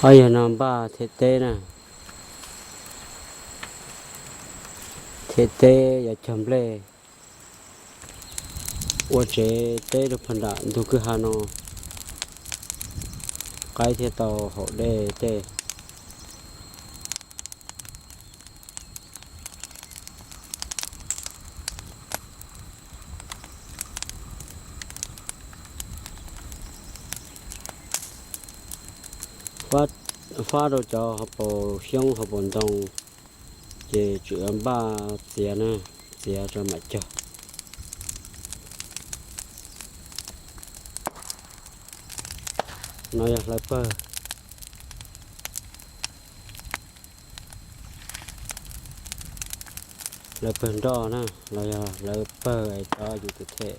Ob yog no npaj them teb na, them teb yuav cog nplej ua tsev teb rau pag nram ntug kwj ha no, qaib thiaj tau haus dej tej. Fab rau cov hauv paus xyoob hauv paus ntoo, ces tseem npaj txiav na, txiav rau mam cog. No yog hlawv pawg, hlawv pawg nroj na, los yog hlawv pawg es cov yus tus them.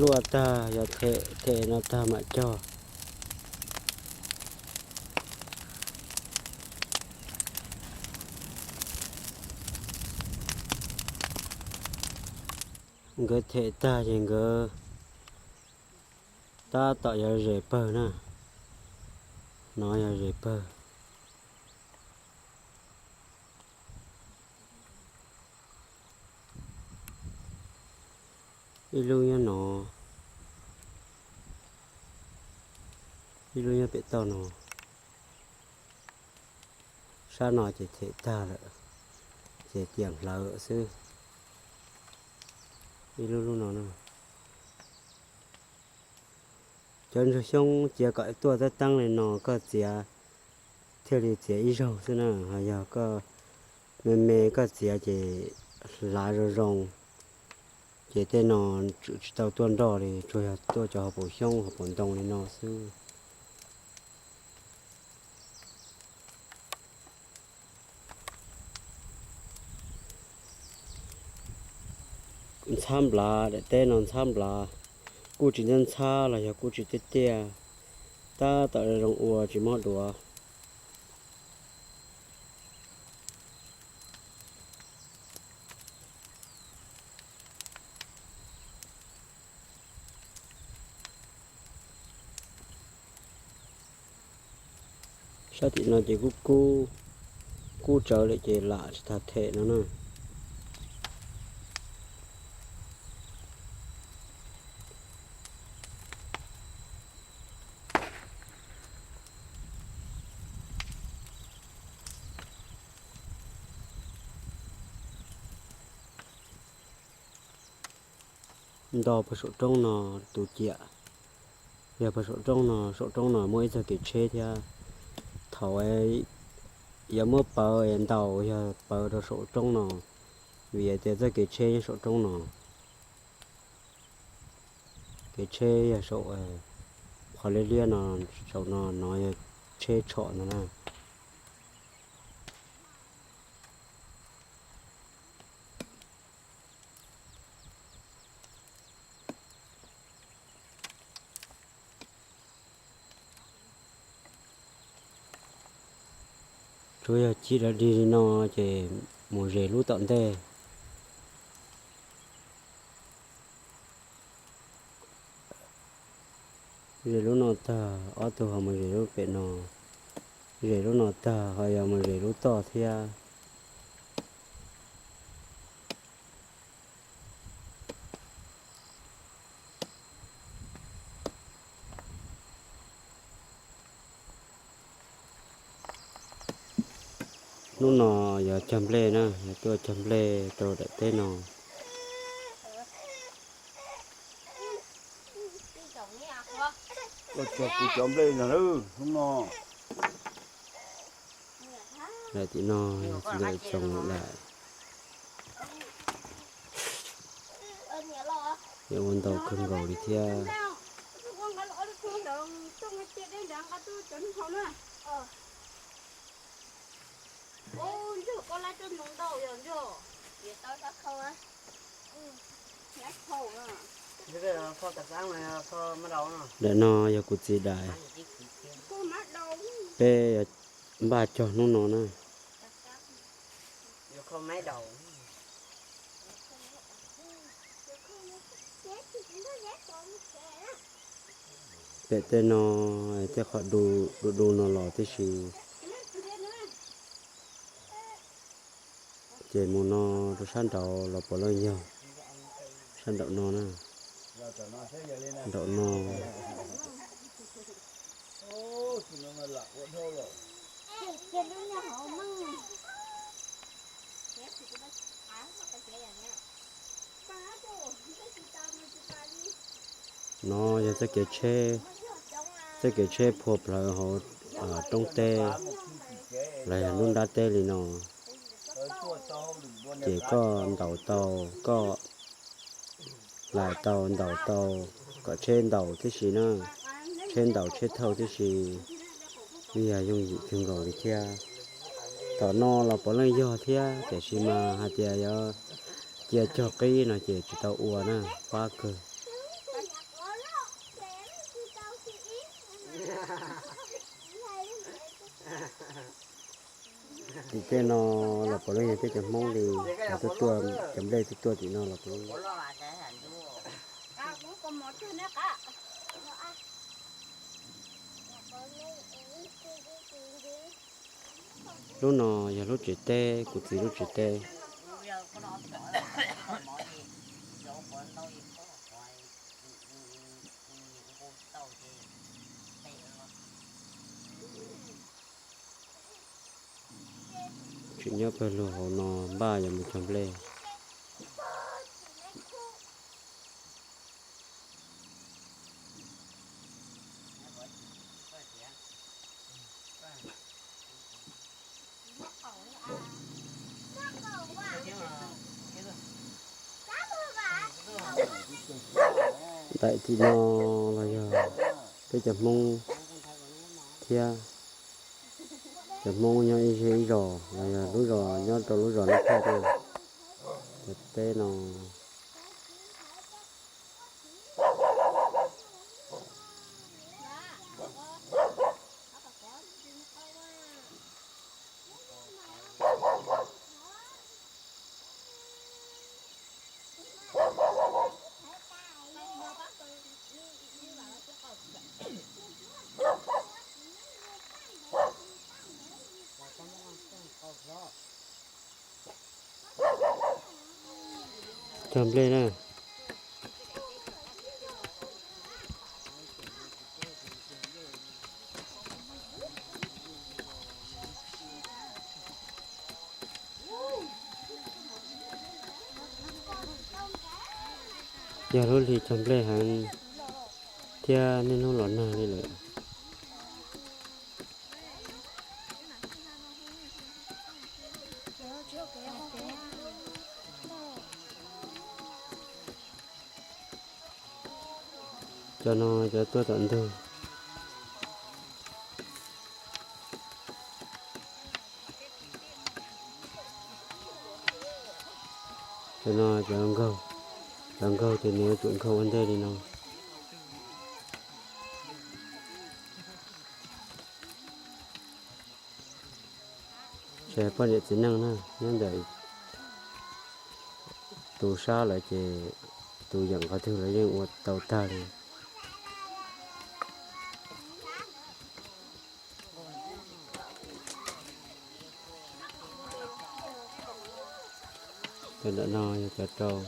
Luaj tag yog them, them no tag mam cog. Nkawd them tag ces nkawd tab tom yuav zes pawg na. No yog zes pawg. Ib lub nyob no, ib lub nyob pem toj no. Sab no ces them tag lawm, ces tiam hlawv xwb. Ib lub lub no na. Cov ntsuag xyoob cia kom tuaj tab teeb li no koj txiav thiaj li txiav ib zaug xwb na. Ho yog koj me me koj txiav ces hlav zoo zoo, ces tej no tseem tsis tau tuaj nroj li, tsuas yog tuaj cov hauv paus xyoob hauv paus ntoo li no xwb. Ntxhab nplav, daim teb no ntxhab nplav, kuj tsis ntxhab ntxhab los yog kuj tsis tiaj tiaj, tab tom zoo ua tsis mob duav. Sab tim no ces kub kub, kub tsawv lawm ces lam tsis tau them no na. Nto puag saum roob no tus ciam, yog puag saum roob no, saum roob no muaj ib txoj kev tsheb thiab. Thaum yuav muab pawv ntaus yog pawv rau saum roob no, vim tias txoj kev tsheb nyob saum roob no. Kev tsheb yog saum qhov liab liab no, saum no, no yog tsheb tshom no na. Tsuas yog cim dog dig li no ces mus zes lub tom ntej. Zes lub no tag, ob tug ho mus zes lub pem no. Zes lub no tag ho yog mus zes lub toj thiab. Hnub no yog cog nplej na, yog tuaj cog nplej rau daim teb no. Tuaj cog kuv cov nplej no hnub no. Daim tim no yog txiv ntxawm Txoos daim. Yog ua ntau kawg nkaus li thiab. Daim no yog kuv txiv daim. Peb npaj cog hnub no na. Pem tej no tej qhov du du du no los tib si. Ces mus no rau sab nraud los puav leej yog sab nraum no na. Nraum no. No yog txoj kev tsheb, txoj kev tsheb phua plawv hauv roob teb los yog lub nrab teb li no. Ces koj ntaus tau, koj hlais tau ntaus tau kom tsheb ntaus tib si na, tsheb ntaus tsheb thauj tib si, yeej yog yooj yim kawg nkaus li thiab. Tom no los puav leej yog thiab, tiam sis mas hais tias yuav cia cog qib no ces tsis tau ua na, fab kawg. Tim tej no los puav leej yog peb cov Hmoob li, cov tuaj tuaj, cov nplej tuaj tuaj tim no los puav leej. Lub no yog lub tsev teb, kuv txiv lub tsev teb. Tseem nyob pawg lug hauv no npaj yuav mus cog nplej. Daim tim no los yog peb cov Hmoob thiab, cov Hmoob nyob ib zej ib zos los yog lub zos nyob rau lub zos Nab Thaj na, cov teb no. Cog nplej na. Yog lub hli cog nplej heev thiab niaj hnub los nag li lawm. Cov no cov tuaj tom ntug. Cov no cov nkaug, cov nkaug ces nws yuav tsum nkaug ua ntej li no. Ces poj niam txiv neej na nyob ntawm tus sab lawm ces tus yeem qhov twg lawv yeej ua tau tag li. Cov ntawm no yog cov rau.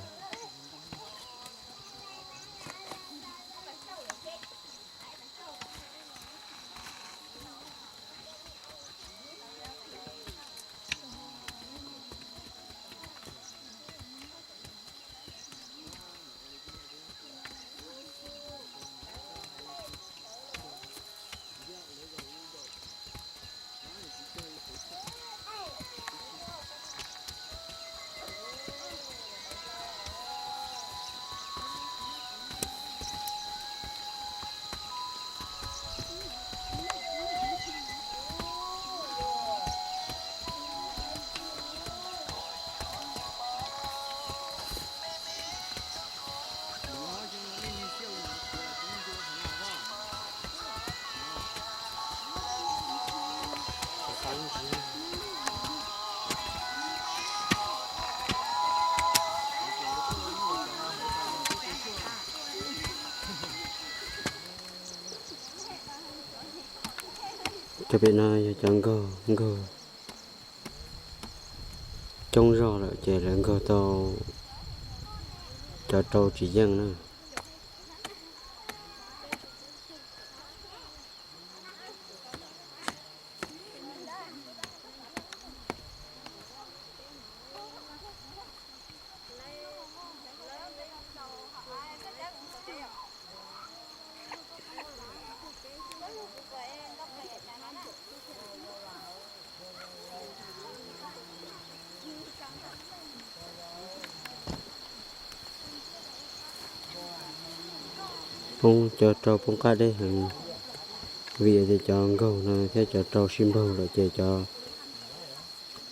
Pem no yog cov nkaug, nkaug coob zog lawm ces lawv nkaug tau cov rau tsis yeej na. Poob, cov rau poob qab deb heev, vim tias cov nkaug no thiab cov rau sib npaug lawm ces cov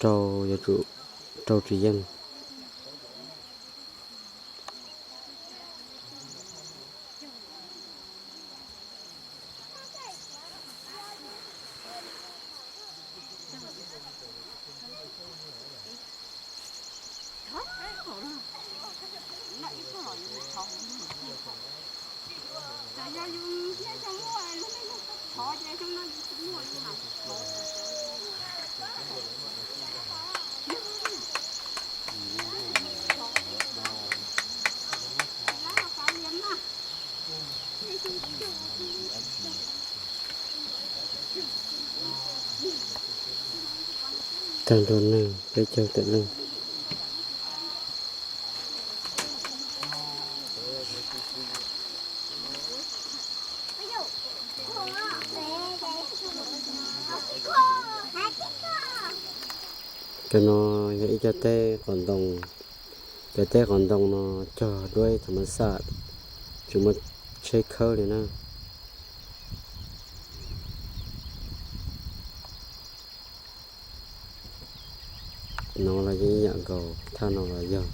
rau yuav tsum rau tsis yeej. Tag nrho neeg peb caug tawm leej. Cov no yog ib co teb qos ntoo. Cov teb qos ntoo no cog duab tham mas xaj, tsis muaj tsheb khawb li na. No los yeej ib yam nkaus, thaj no los yog.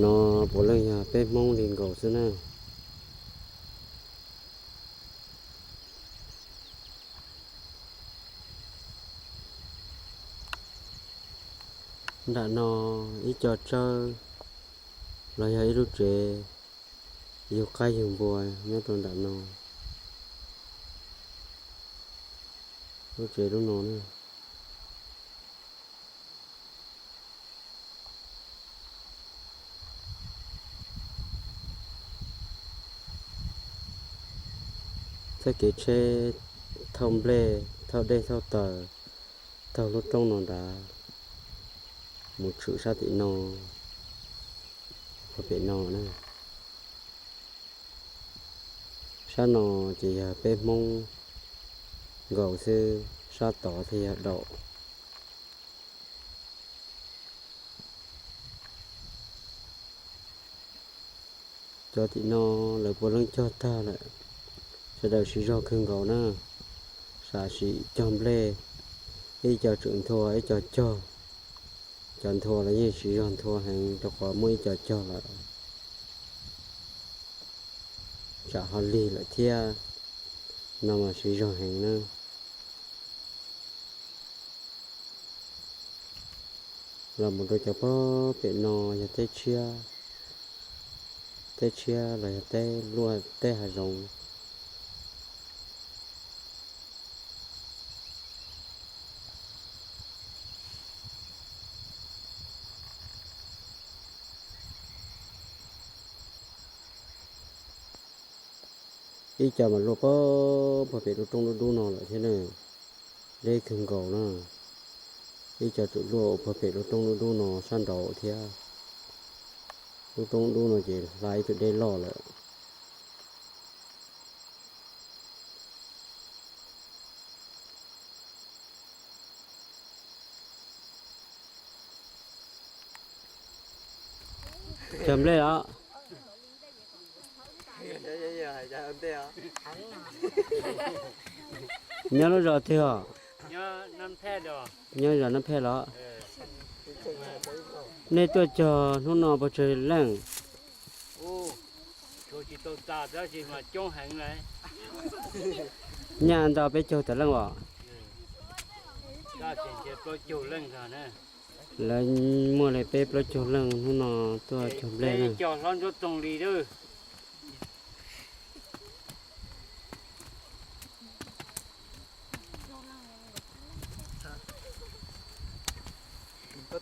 No puav leej yog peb Hmoob li nkaus xwb na. Nram no ib co tsawb los yog ib lub tsev yug qaib yug npua nyob rau nram no. Lub tsev lub no na. Txoj kev tsheb thauj nplej, thauj dej, thauj taws, taug lub roob no nrad mus tshwm sab tim no, puag pem no na. Sab no ces yog peb Hmoob nkaus xwb, sab tod thiaj yog daum. Cov tim no lawv puav leej cog tag lawm, sawv daws siv zog kawg nkaus na, sam sim cog nplej, ib co tseem nthua ib co cog. Cov nthua los yeej siv zog nthua heev rau qhov muaj ib co cog lawm. Tsam ho lig lawm thiab, no mas siv zog heev na. Los mus rau cov pob pem no yog teb tshiab, teb tshiab los yog teb luaj teb hav zoov. Ib co mas luaj puag pem lub roob dub dub no lawm thiab na, deb kawg nkaus na. Ib co tseem luaj puag pem lub roob dub dub no sab nraud thiab. Lub roob dub no ces hla ib tug dej loj lawm. Cog nplej los? Nyob lub zos twg os? Nyob zos Nab Phej los? Nej tuaj cog hnub no puas tsawg leej? Nyaj ntau peb caug tawm leej os. Lawv muaj li peb plaub caug leej hnub no tuaj cog nplej na.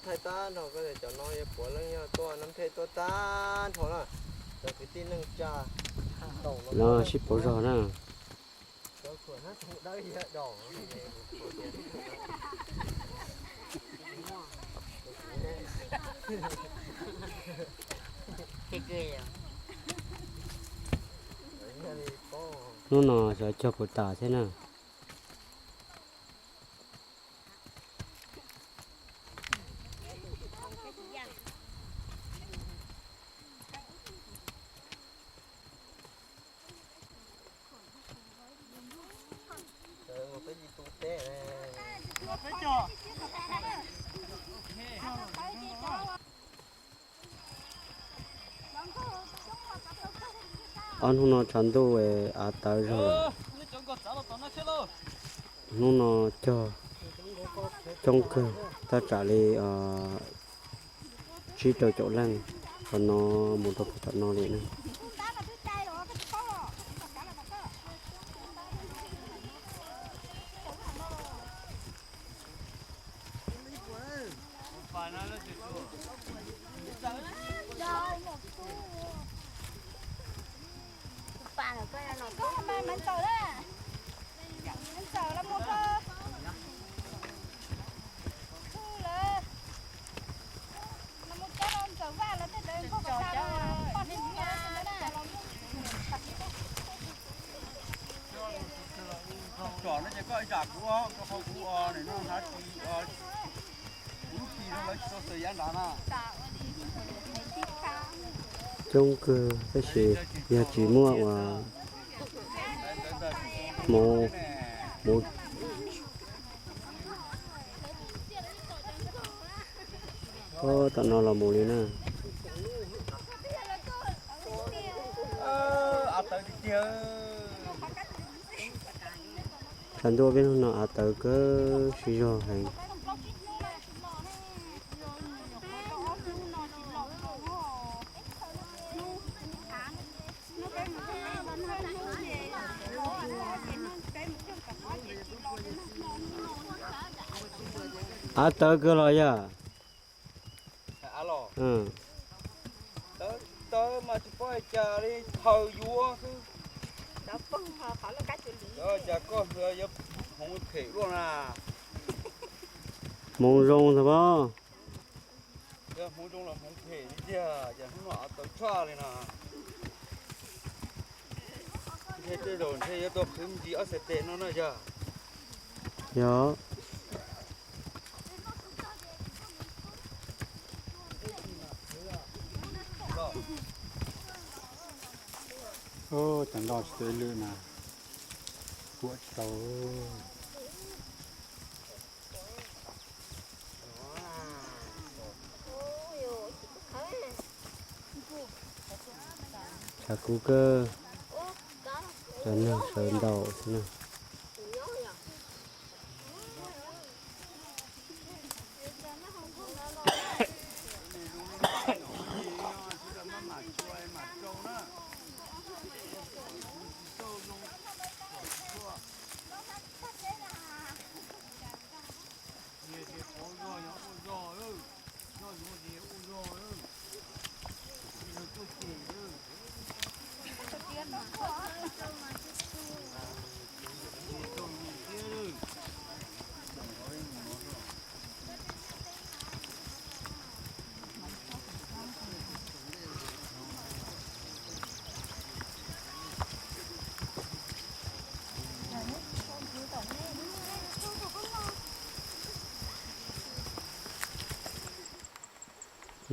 Thaij tag nrho koj cov no yuav puav leej yog tuaj Nab Thej tuaj tag nrho na. Cov kwv tij neej tsa no sib pauv zog na. Hnub no xyov cog puas tas thiab na. Ob hnub no tshav ntuj av tawv zog lawm. Hnub no cog coob kawg, thaj tsam li tsib rau caum leej, qhov no mus rau puag tom no li na. Tsom no ces koj zam kuv, koj qhov kuv nws no hnav tsis, kuv lub pis no lawv tsis tau xaws yav nrad na. Coob kawg tab sis yog tsis muaj uas hmoov, hmoov Tom no los mus li na. Tshav ntuj peb hnub no av tawv kawg, siv zog heev. Av tawv kawg los yog. Tawv mas tsis paub cas li, thaws yuav xwb. Cas koj yuav hmoov phem luaj na. Hmoov zoo ntag pob. Yog hmoov zoo los hmoov phem li tiag, cas hnub no av tawv tshaj li na. Ntshe tej zaum ntshe yuav tau qhwv ntsis ob xees tes no na yog. Yog. Cov nroj tsis tau ib lwm na, kuam tsis tau. Tshav kub kawg, cov neeg sawv ntau xwb na.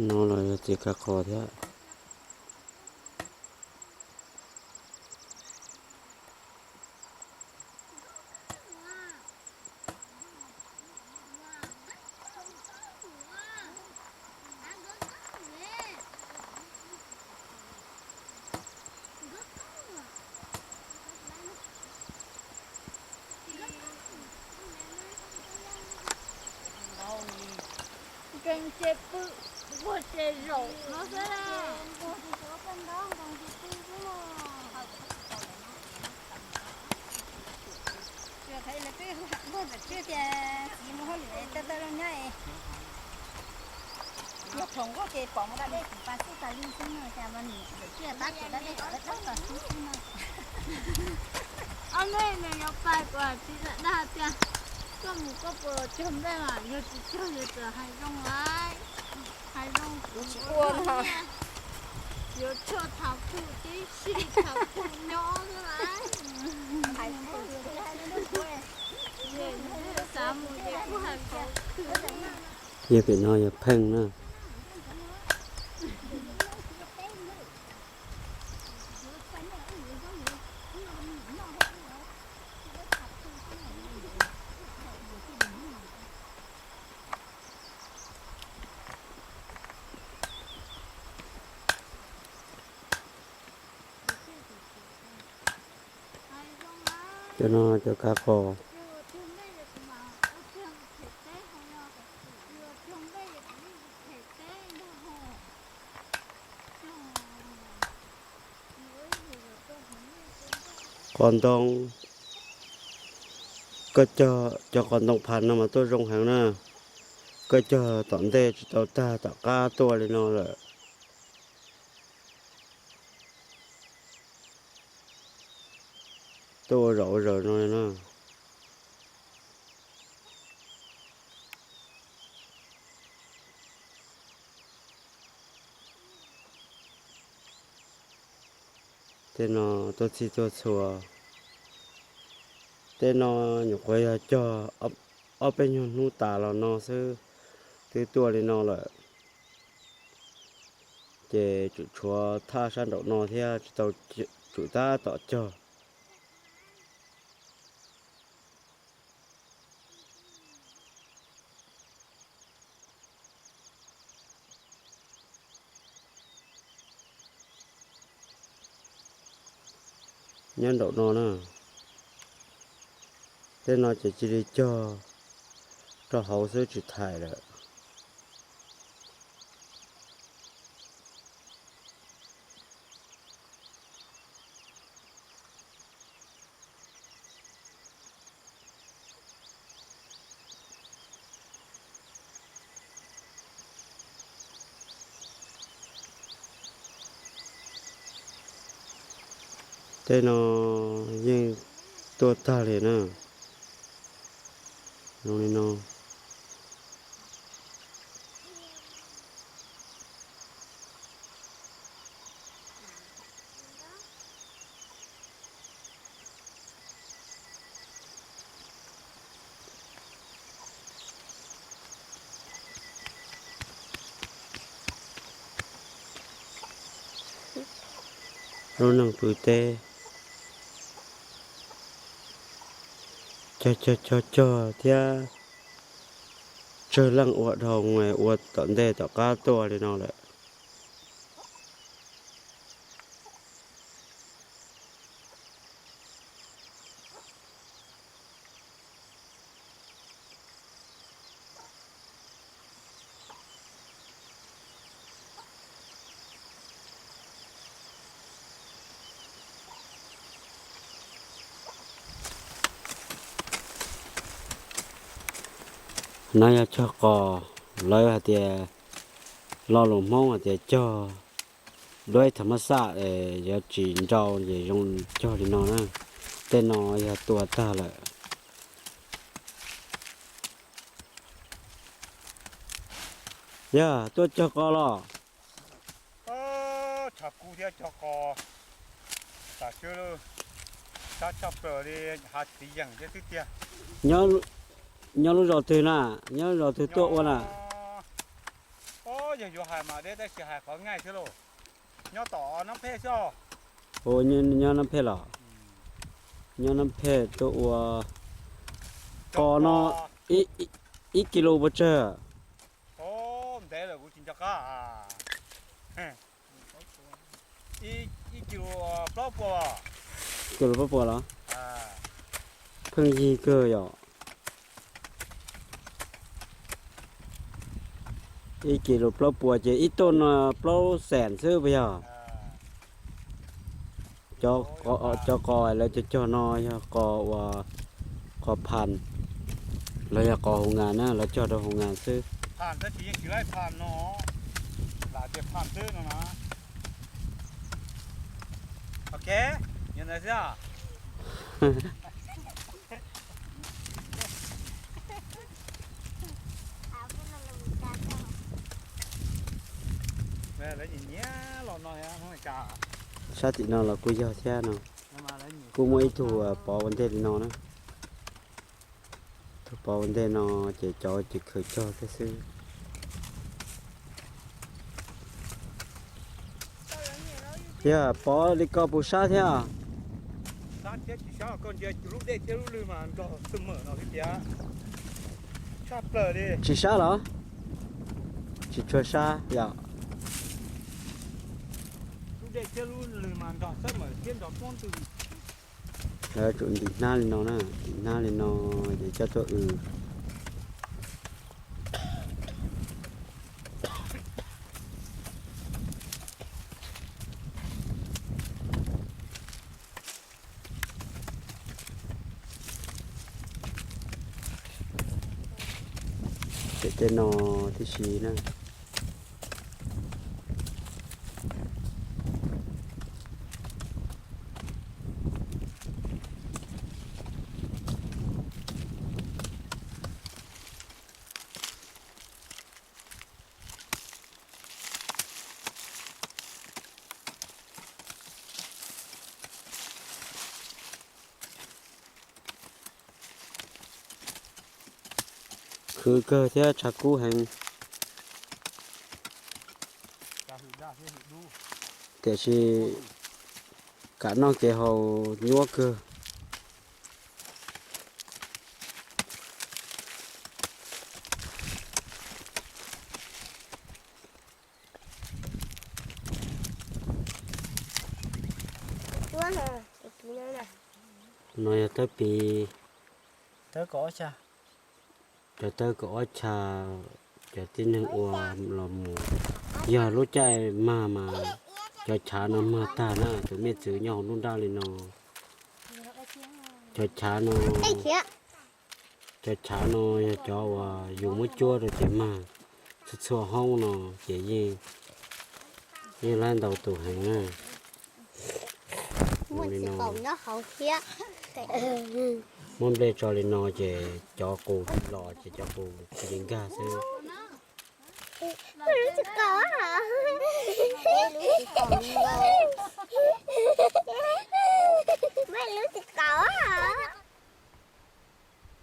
No los yog txiv kav qos thiab. Nkees ces pw, nquag ces zaum no xwb. Tsuas thaum ib lawv twb nquag tawm tswj tias txiv mus hauj lwm tawm tawm zoo nyob es. Yog thaum nkauj ces pom mus da dej tsis pa xub tas li xwb no, cas mas niam ntxawm tsiaj tab tsuas da dej kom dawb dawb los xwb xwb no. Ob neb nws yuav pais kuv hais txiv lam dag tias, koj mus koj puas cog nplej mas, yog tsis cog yog txawm hais zoo lawm, hais zoo kuv tsis ua no, yuav tshuaj thaum phuj tib si thaum phuj nyob xwb lawm. Xav mus ces kuj hais khov khwv. Yog pem no yog pheej na. Cov no cov kav qos. Qos ntoo, koj cog cov qos ntoo phas no mas tuaj zoo heev na. Koj cog tom ntej tsis tau tag tom qab tuaj li no lawm. Tuaj ua zaum ua zaws no li na. Tej no tuaj txhij tuaj txhua. Tej no nyuam qhuav yog cog ob peb nyuag hnub tas los no xwb, twb tuaj li no lawm. Ces tsum tshuav thaj sab nraum no thiab tsis tau tsum tab tom cog. Nyob nraum no na, tej no ces cia li cog rau hauv xwb tsis thaij lawm. Tej no yeej tuaj tag li na. Zoo li no. Lub neej pw teb, cog cog cog cog thiab tsawg leej ua dhau ua tom ntej tom qab tuaj li no lawm. No yog cog qos, lawv hais tias, lo lus Hmoob hais tias cog duab tham mas xaj, yuav tsis nrau ces zoo cog li no na. Tej no yog tua tag lawm. Yog tuaj cog qos los? Tshav kub thiab cog qos, tam sim no tshav tshaj plaws li, hav txiv yeem thiab xwb tiag. Nyob lub zos twg na? Nyob lub zos twg tuaj ua na? Yog yuav hais mas deb tab sis hais qhov nqaij thiab lauj. Nyob tom Nab Phej xwb. Nyob Nab Phej los? Nyob Nab Phej tuaj ua qos no ib kis lus puas tsawg? Ntev lawm kuv tsis nco qab. Ib kis lus plaub puas. Kis lus plaub puas los? Pheej yig kawg yom. Ib kis lus plaub puas ces ib tuj no plaub xees xwb puas yog? Cov qos lawv cog cog no yog qos ua qos phas los yog qos hoo ngas na, lawv cog rau hoo ngas xwb. Phas tab sis yeej tsis laib phas no. Ces pham xwb no na. Ok, yog ntawd xwb os. Lawv nyiam nyiam los no thiab. Sab tim no los kuj yog thiab no. Kuj muaj ib tug pov ua ntej li no na. Tug pov ua ntej no ces cov ces khaws cog thiab xwb. Yog pov li ko puas sab thiab? Sab thiab tsis sab, koj ntsia lub dej thiab lub lwg mas nrog xwb mawm no xwb tiag. Tshaj plaws li. Tsis sab los? Tsis tshua sab yom. Lub dej thiab lub lwg mas nrog xwb mawm thiab nrog poob ntws. Lawv tsum ntim hnab li no na, ntim hnab li no ces coj tuaj w. Pem tej no tib si na. Khwv kawg thiab tshav kub heev. Tiam sis kam noj kev haus nyuaj kawg. No yog tawb pis, cov tawb kaum ob chav, cov tib neeg ua los mus. Yog lub caij mag mas cov chav no mag tag na, tus me txwv nyob hauv nruab nrab li no. Cov chav no, cov chav no yog cov uas yus muab cuab rau ces mag. Txhua txhua hoob no ces yeej, yeej laib ntau tus heev na. Muab nplej tso li no ces cov qus los ces cov qus cia li nkag xwb.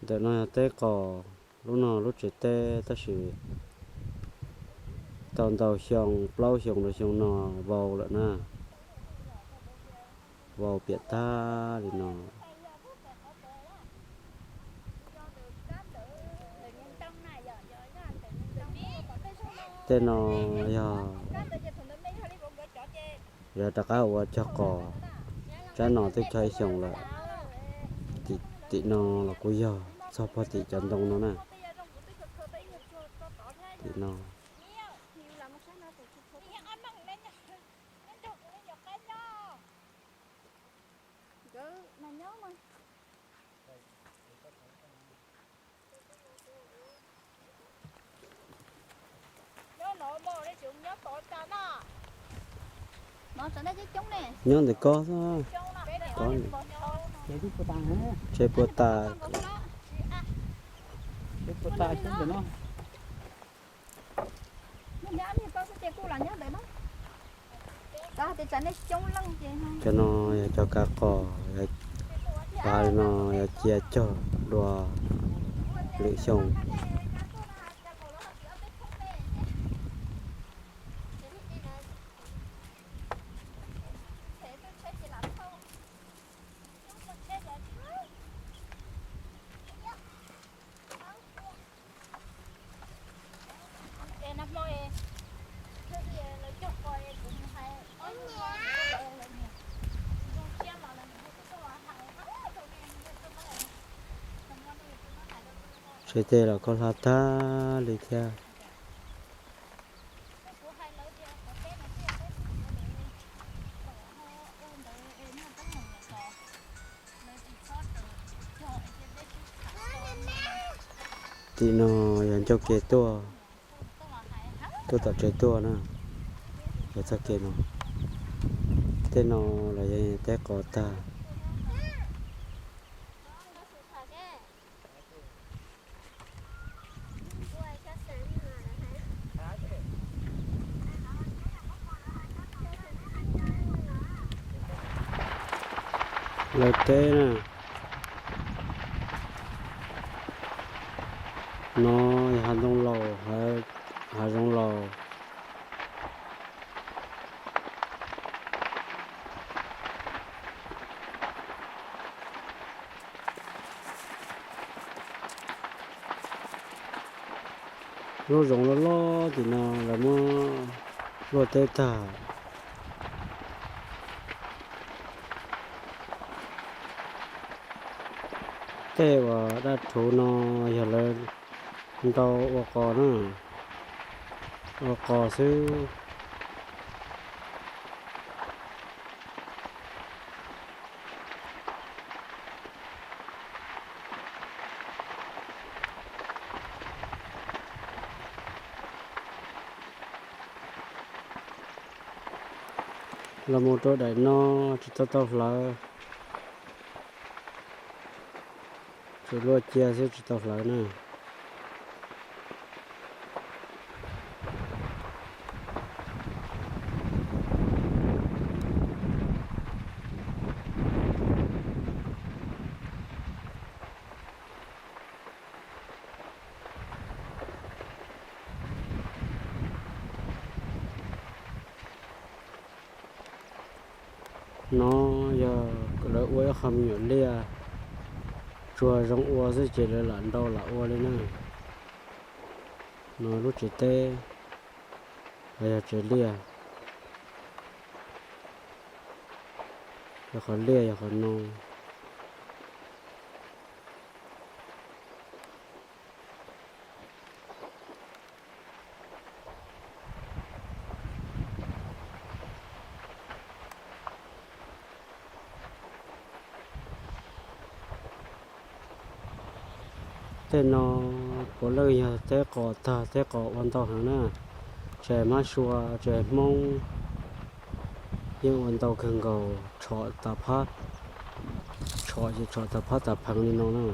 Ntawm no yog teb qos, lub no lub tsev teb tab sis tau ntau xyoo, plaub xyoo rau xyoo no vau lawm na, vau piam tag li no. Tej no yog, yog rov qab ua cog qos, tsab no twb cog ib xyoos lawm. Tim no los kuj yog txog pog tim cov ntoo no na. Tim no. Nyob ntawm ko, tsev puas tas. Cov no yog cov kav qos, kav li no yog cia cog dua lwm xyoo. Tsev tej los koj hla tag li thiab. Tim no yog ncauj ke tuaj, tuaj tom tsev tuaj na. Yog txoj kev no, tej no los yog teb qos tag. Lawv teb na, no yog hav ntoo laus, hav zoov laus. Lub zoov loj loj tim no lawv muab luaj teb tag. Tej uas daj rhuv no yog lawv nrau ua qos na, ua qos xwb. Los mus rau daim no tsis tau tau hlawv, tsuas luaj cia xwb tsis tau hlawv na. No yog lawv ua ib qho me nyuam liaj, tsuas zoo ua xwb ces lawv lam nrau lam ua li na. No lub tsev teb los yog tsev liaj, yog qhov liaj yog qhov no. Tej no puav leej yog teb qos tag, teb qos ua ntau heev na. Tsis hais mab sua, tsis hais Hmoob, yeej ua ntau kawg nkaus, tshom tas phab, tshom ces tshom tas phab tas pheev li no na.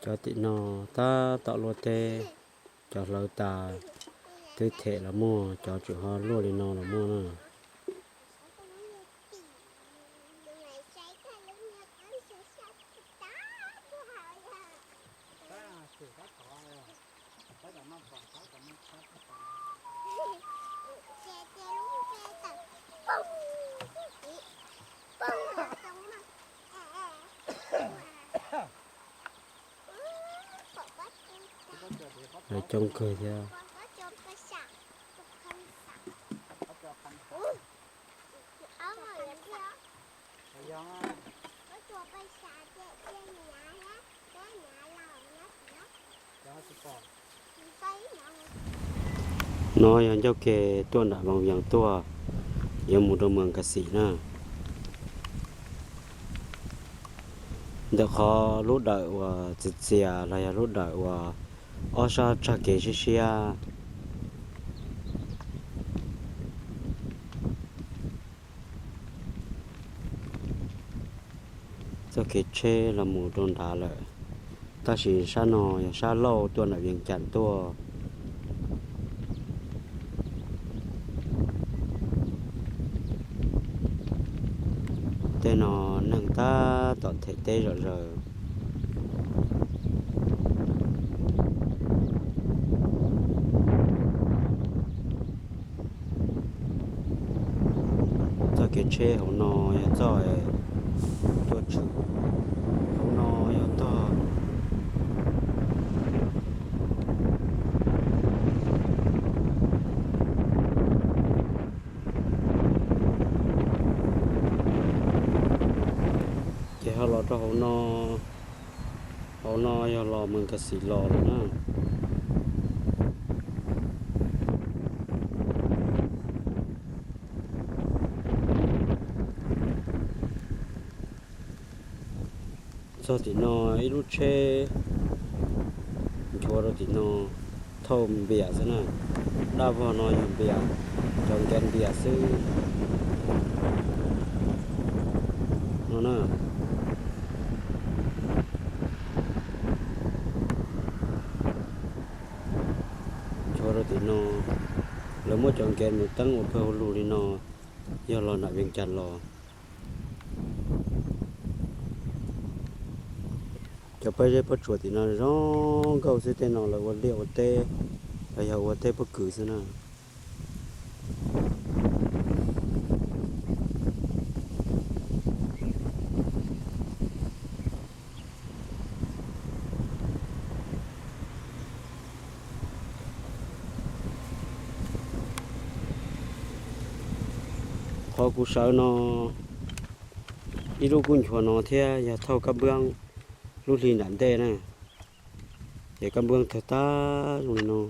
Cov tim no tab tom luaj teb, cov hlawv tas twb them los muaj, cov tseem ho luaj li no los muaj na. Lawv coob kawg thiab. No yog ncauj ke tuaj nram Vaj Vias tuaj, yuav mus rau Moos Kas Xis na. Ntawm qhov lub dawm uas txias txias los yog lub dawm uas ob sab tsag kev siab siab. Txoj kev tsheb los mus rau nrad lawm, tab sis sab no yog sab lauj tuaj nram Vias Cas tuaj. Tej no neeg tab tom them teb zom zaws. Txoj kev tsheb hauv no yog txoj tuaj tshwm, hauv no yog tog. Ces ho los rau hauv no, hauv no yog los Moos Kas Xis los lawm na. Txog tim no ib lub tsheb nchuav rau tim no thauj npias xwb na. Dab vog no yog npias, cov nkav npias xwb no na. Nchuav rau tim no, lawv muab cov nkav mus teeb ua pawg ua lug li no, yog los nram Vias Cas los. Cov pob zeb pob tsuas tim no zoo nkauj xwb, tej no lawv ua liaj ua teb los yog ua teb pob kws xwb na. Qhov kuv sawv no ib lub kuj nchuav no thiab yog thauj kab npaab lub hli nram ntej na, ces kab npaab tawg tag zoo li no.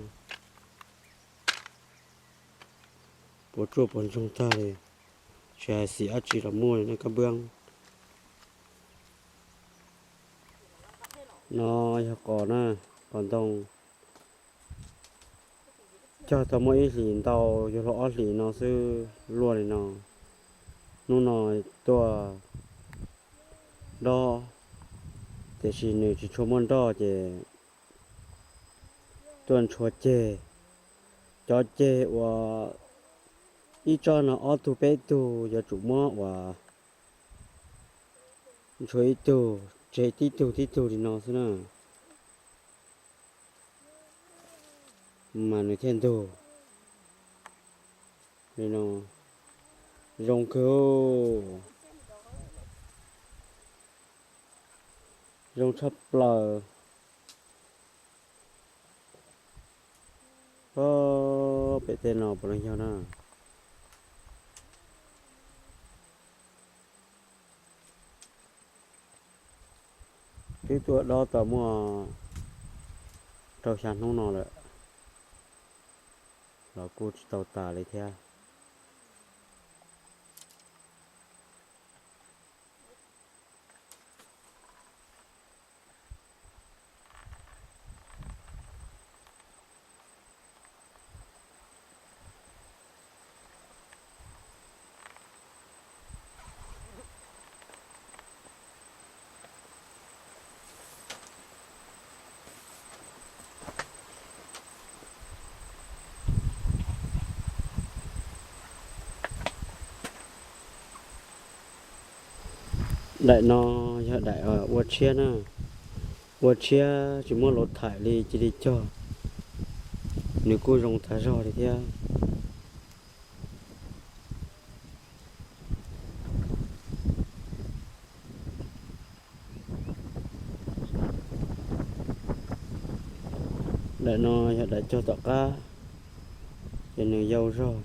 Puas tsuaj puas ntsoog tag li, tsis hais xim dab tsi los muaj li na kab npaab. No yog qos na, qos ntoo. Cog tau muaj ib hlis ntau, yuav luag ob hlis no xwb luaj li no. Hnub no tuaj dob, tiam sis nws tsis tshua muaj nroj ces tuaj ntshua ceg. Cov ceg uas ib tsob no ob tug peb tug yuav tsum muab uas ntshua ib tug tseg tib tug tib tug li no xwb na, mas nws thiaj ntug li no. Zoo kawg, zoo tshaj plaws. Pem tej no puav leej yog na. Twb tuaj dob tau muaj rau xya hnub no lawm los kuj tsis tau tas li thiab. Daim no yog daim ua tshiab na, ua tshiab tsis muab luav thaim li cia li cog, nws kuj zoo tag zog li thiab. Daim no yog daim cog tom qab, ces nws yau zog.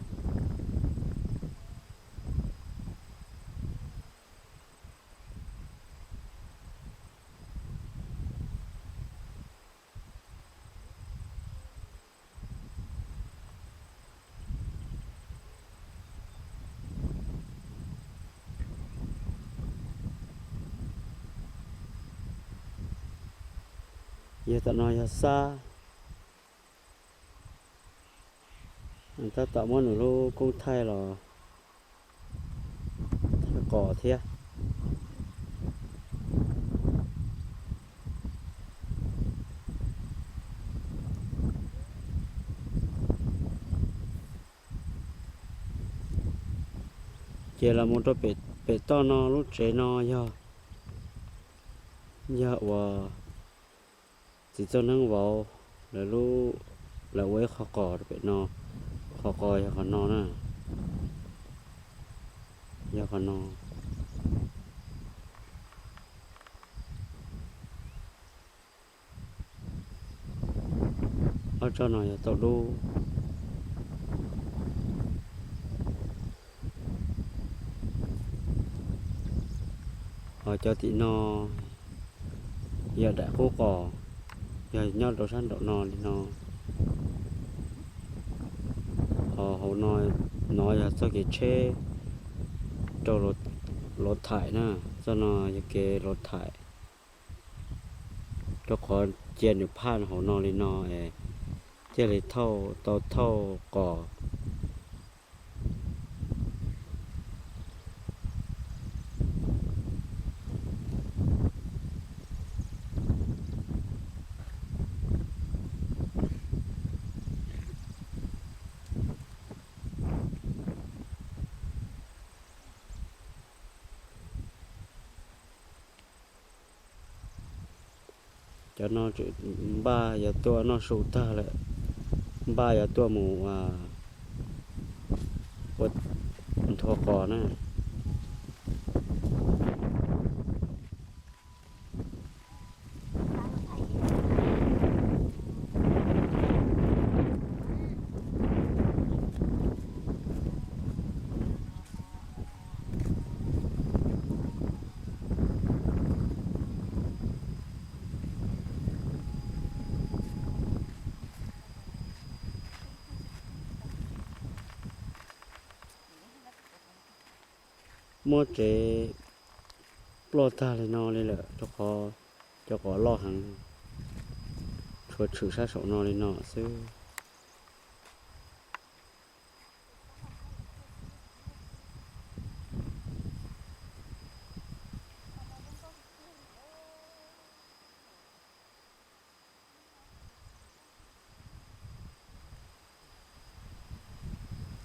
Yog tom no yog xab. Tab tom muab nws lub koob thaij los thaij qos thiab. Ces los mus rau pem toj no lub tsev no yog, yog uas txiv txoj neeb vauv lawv lub, lawv ua ib qho qos rau pem no. Qhov qos yog qhov no na, yog qhov no. Ob tsob no yog tau dub. Ho cov tim no yog daim qub qos, yog nyob rau sab nraum no li no. Ho hauv no, no yog txoj kev tsheb rau luav thaim na, txoj no yog kev luav thaim. Rau qhov cia nws phaj hauv no li no es thiaj li thauj tau thauj qos. Cov no npaj yuav tuaj noj su tag lawm, npaj yuav tuaj mus ua nthua qos na. Muab tsev ploj tag li no li lawm rau qhov cov qos loj heev, tshuav tshwm sab saum no li no xwb.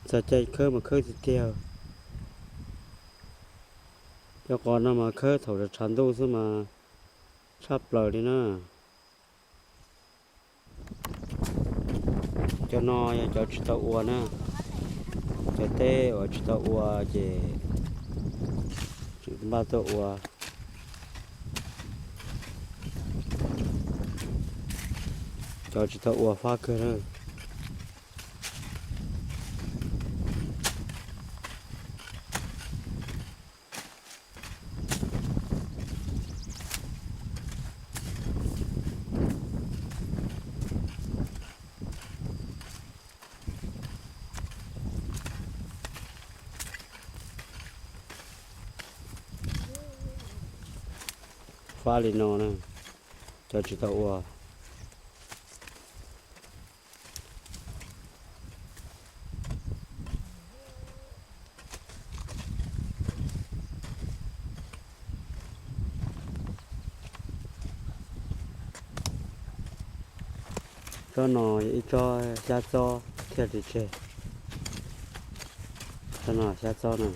Txog caij khawb mas khawb tiag tiag. Cov qos no mas khawb thaum tshav ntuj xwb mas tshaj plaws li na. Cov no yog cov tsis tau ua na, cov teb uas tsis tau ua ces tsis npaj tuaj ua. Cov tsis tau ua fab kawg na. Fab li no na, cov tsis tau ua. Tsob no yog ib tsob xyab txob thiaj li tseg. Tsob no xyab txob na.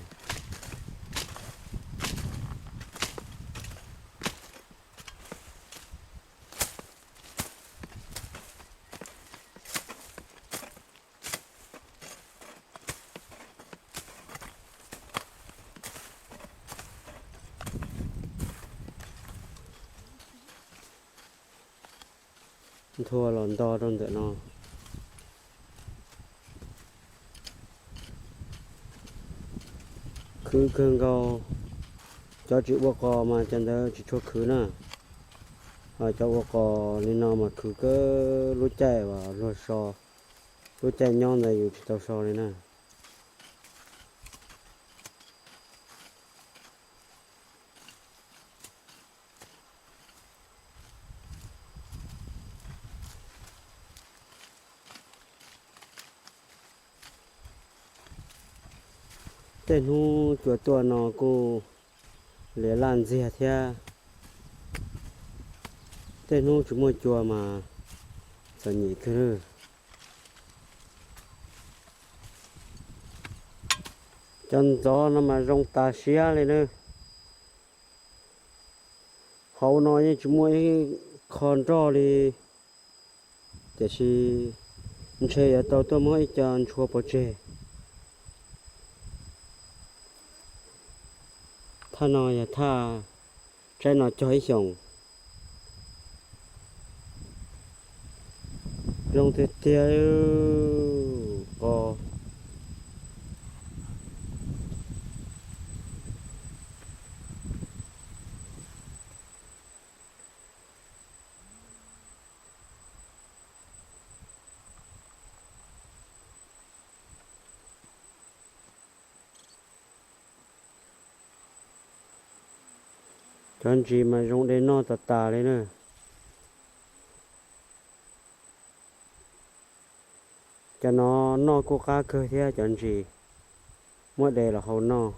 Nthua los nto rau ntawm no. Khwv kawg nkaus. Cov tsis ua qos mas cov ntawd tsis tshua khwv na. Ho cov ua qos li no mas khwv kawg lub caij uas luag so, lub caij nyob ntawd yus tsis tau so li na. Tej hnub cua tuaj no kuj liam laj ntxiag thiab, tej hnub tsis muaj cua mas txom nyem kawg. Cov ntxov no mas zoo tas siab li na. Hauv no yeej tsis muaj ib qho nroj li, tiam sis ntshe yuav tau tuaj muab ib co ntshua pov tseg. Thaj no yog thaj tsaib no cog ib xyoos. Zoo tiag tiag qos. Cov ntsis mas zoo de noj tas tas li na. Cov no noj kuj qab kawg thiab cov ntsis, muab de los hau noj.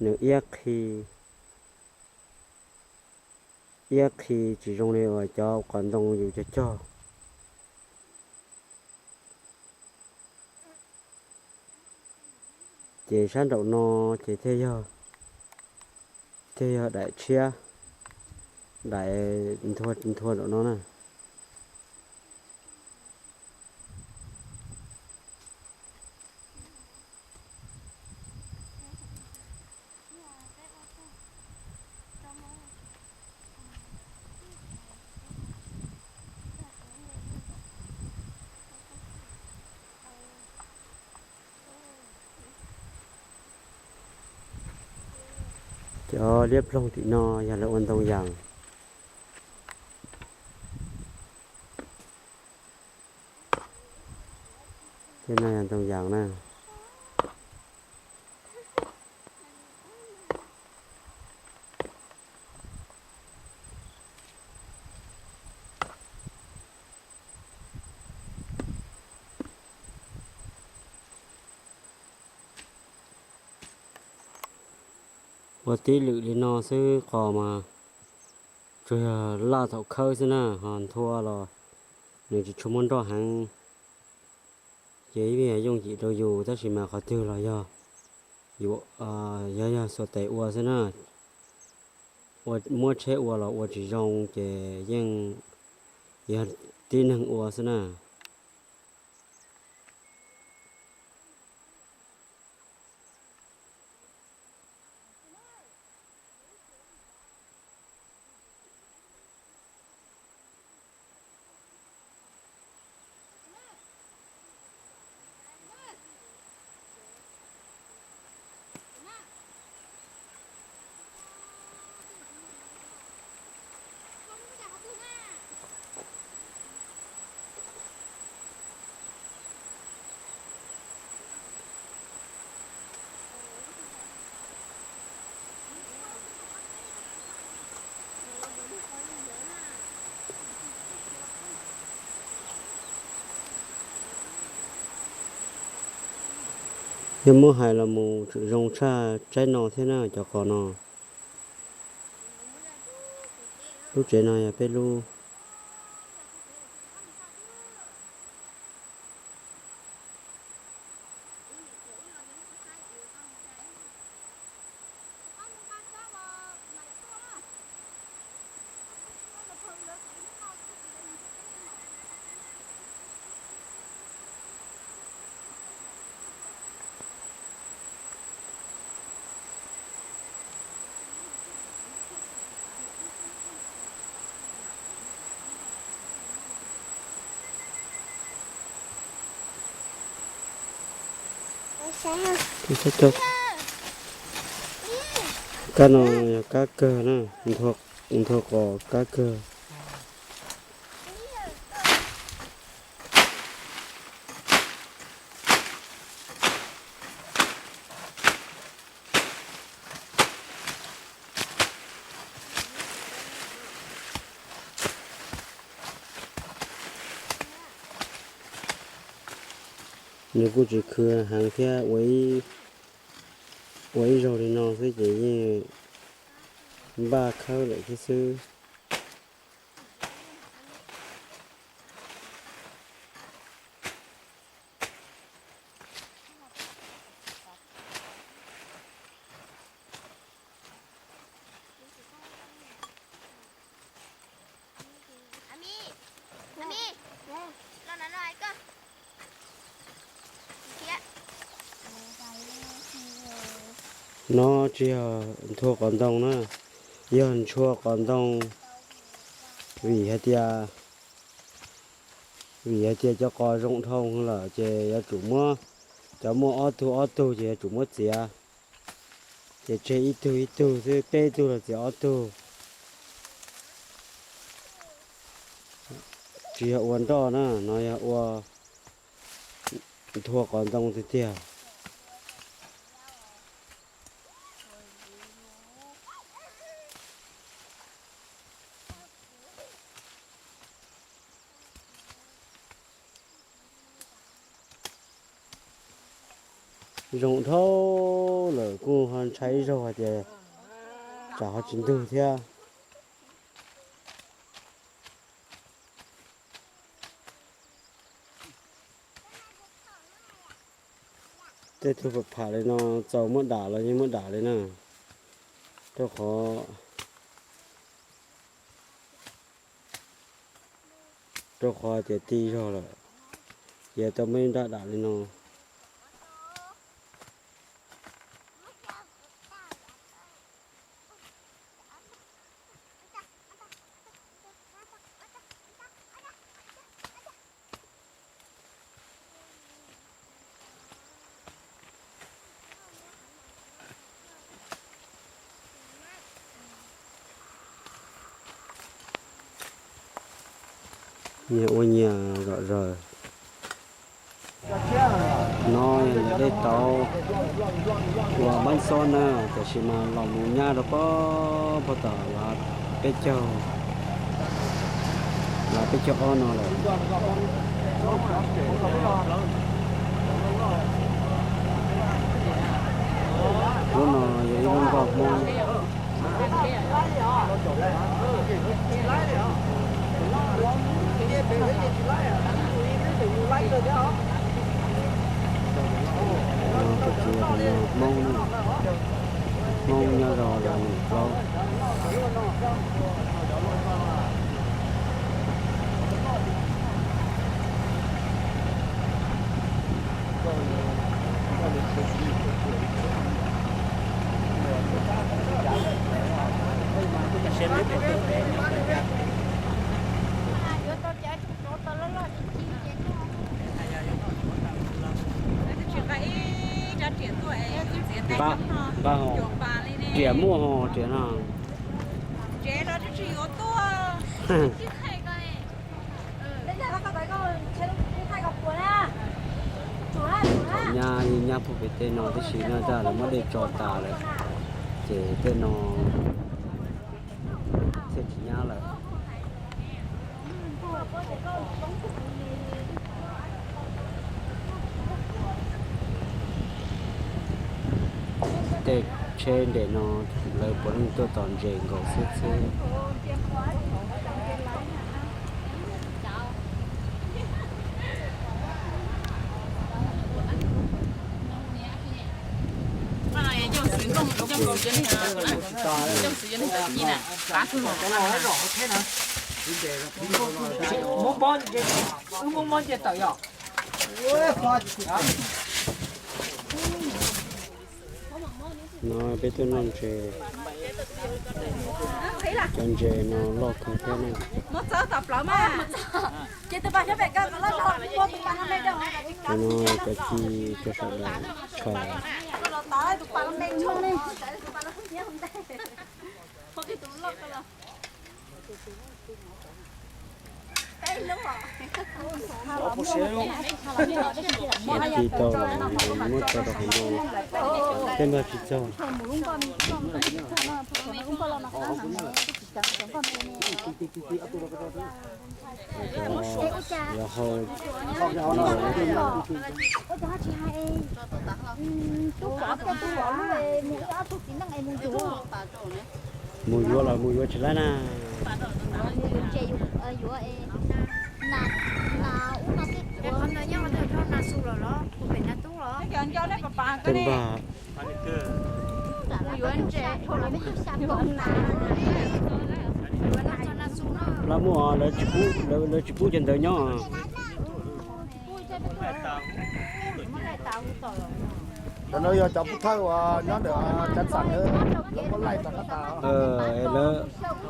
Nws iab qhi, iab qhi tsis zoo li uas cov qos ntoo yus cog cog. Ces sab nraum no ces thiaj yog, thiaj yog daim tshiab, daim nthua nthua nraum no na. Cov liab ploog tim no yog lawv ua ntoo yas. Tej no yog ntoo yas na. Ua tib lwm li no xwb qos mas tsuas yog laj thaum khawb xwb na, ho nthua los nws tsis tshua muaj nroj heev. Ces ib yam yooj yim rau yus tab sis mas qhov twg los yog, yog yog xuas tes ua xwb na. Ua muab tsheb ua los ua tsis zoo ces yeej yog tib neeg ua xwb na. Yog muab hais los mus tseem zoo tshaj tsaib no thiab na cov qos no. Lub tsev no yog peb lub. Kab no yog kab kawg na, nthua qos kab kawg. Nws kuj tsis khw heev thiab, ua ib zaug li no xwb ces yeej npaj khawb lawm thiab xwb. No tsis yog nthua qos ntoo na, yog ntshua qos ntoo, vim hais tias, vim hais tias cov qos zoo dhau lawm ces yuav tsum muab, cov muaj ob tug ob tug ces yuav tsum muab txiav. Ces tseg ib tug ib tug xwb, peb tug los txiav ob tug. Tsis yog ua nroj na, no yog ua nthua qos ntoo tiag tiag. Zoo dhau lawm kuj ho ntshai ib zaug hais tias tsam ho tsis ntug thiab. Tej tug pham pham li no txaus muab dam los yeej muab dam li na, rau qhov rau qhov tias ti zog lawm, ces tau muab ib nrab dam li no. Nyias ua nyias zom zaws. No yog dej tauv uas npab xob na, tiam sis mas los mus nyab rau pob pob tom lav peb caug, lav peb caug ob no lawm. Lub no yog ib lub nkoj Hmoob. Tus txiv hais no Hmoob, Hmoob nyob rau lawv num plaub. Npab, npab ho, riam muaj ho riam no. Nyab, nyab puag pem tej no tib si no, lawv muab dej tso tas lawm, ces tej no thiaj tsis nyab lawm. Tej tsheb nres no lawv puav leej tuaj tos ntses nkaus xwb xwb. Muab mob, wb muab mob nce tawm yom. No peb tuaj noj ntses, cov ntses no loj kawg thiab na. Cov no cov ci rau sawv daws khaws. Ci tau lawm, muab tso rau hauv no, tej no tsis txog. Yog hau. Mus yuav los mus yuav tsis laib na. Tej npag. Lawv muaj, lawv tsis pub cov ntawd nyob. Cov no yog cov pub thawj uas nyob ntawm cov xam, lawv muab laij rov qab tas.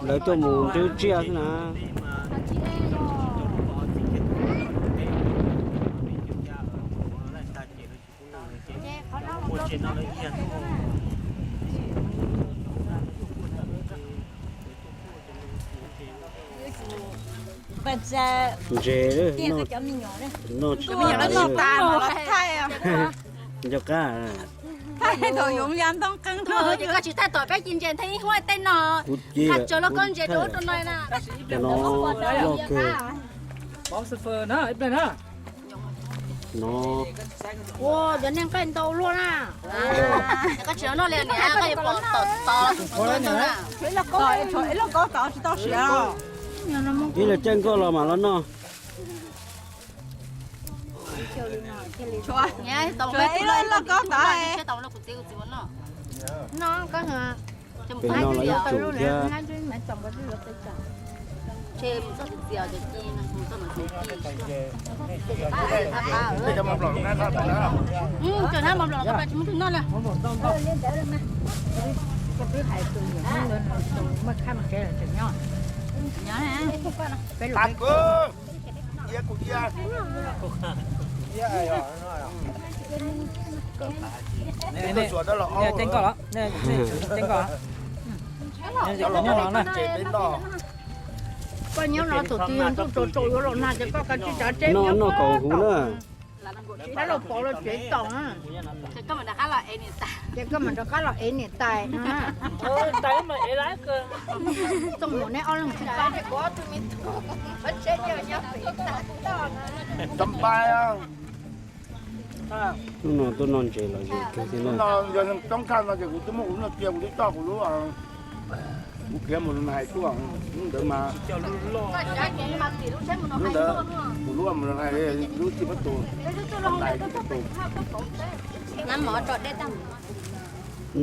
Lawv tuaj mus nrhiav tsiaj xwb na. Ntses, noj tsis tas. Nco qab. Koj tsis thaij tom peb ci ntses thiab ib huab tej no. Kuv ci lawm, kuv thaij lawm. Cov no loj kawg. No. Ua cov niag nqaij ntau luaj na. Koj tsis noj li niam, koj yuav pom tom tos tus tus na. Ib loj koob tsis tau siav. Ib lwm caij nkoj los mam los noj. Ib loj koob tod. Pem no los ib tsum thiab. Tej nkoj los, tej nkoj los. Koj nyob no thaum twg yog ntuj tsaus tsaus yuav los nag ces koj kav tsij tsav teb noj noj kom huv na. Tab los pov los tsev tau na. Ces koj mam rov qab los ev niam tais. Txooj mus neb ob leeg tsis pab. Hnub no tuaj noj ntses los zoo kawg thiab na. Yog toob tshaj no ces kuv twb muab kuv lub cia, kuv twb coj kuv lub, kuv khiav mus hais tuaj hnub ntawd mas. Hnub ntawd kuv lub mus hais lub tsis pab tus, tais tus.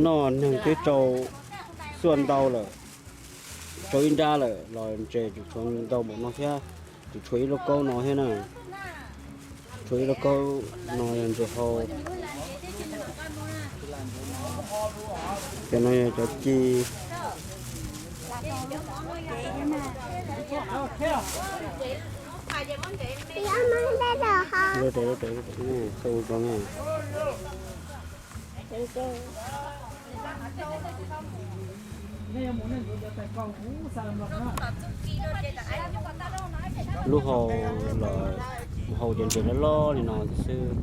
Noj neeg twb tsau xuaj ntau lawm, tsau ib nrab lawm los ntses tseem tshuav ntau npaum no thiab, tseem tshuav ib lub kaub no thiab na. Tshuav ib lub kaub no yog ntses hau. Cov no yog cov ci. Lub hau los hau cov ntses loj loj li no xwb.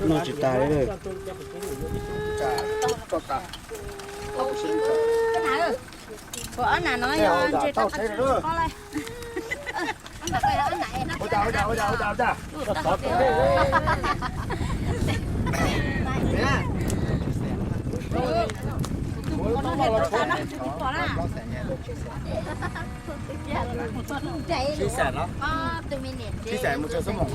Noj tsis tas li. Ua ob nam no yog ntses tau qab tsis qo lawm. Sib xam no, sib xam mus txog xub moos,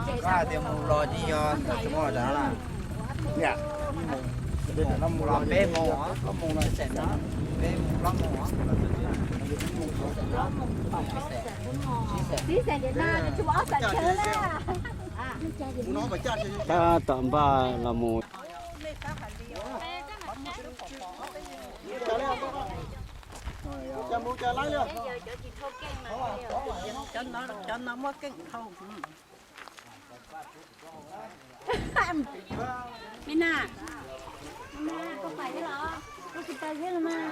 koj hais tias mus los ces yog txog moos zog na. Mus los peb moos, peb mus plaub moos. Tab tom npaj los mus. Cov no muaj keej dhau. Me na, koj pais thiab los? Koj tsis pais thiab los mas?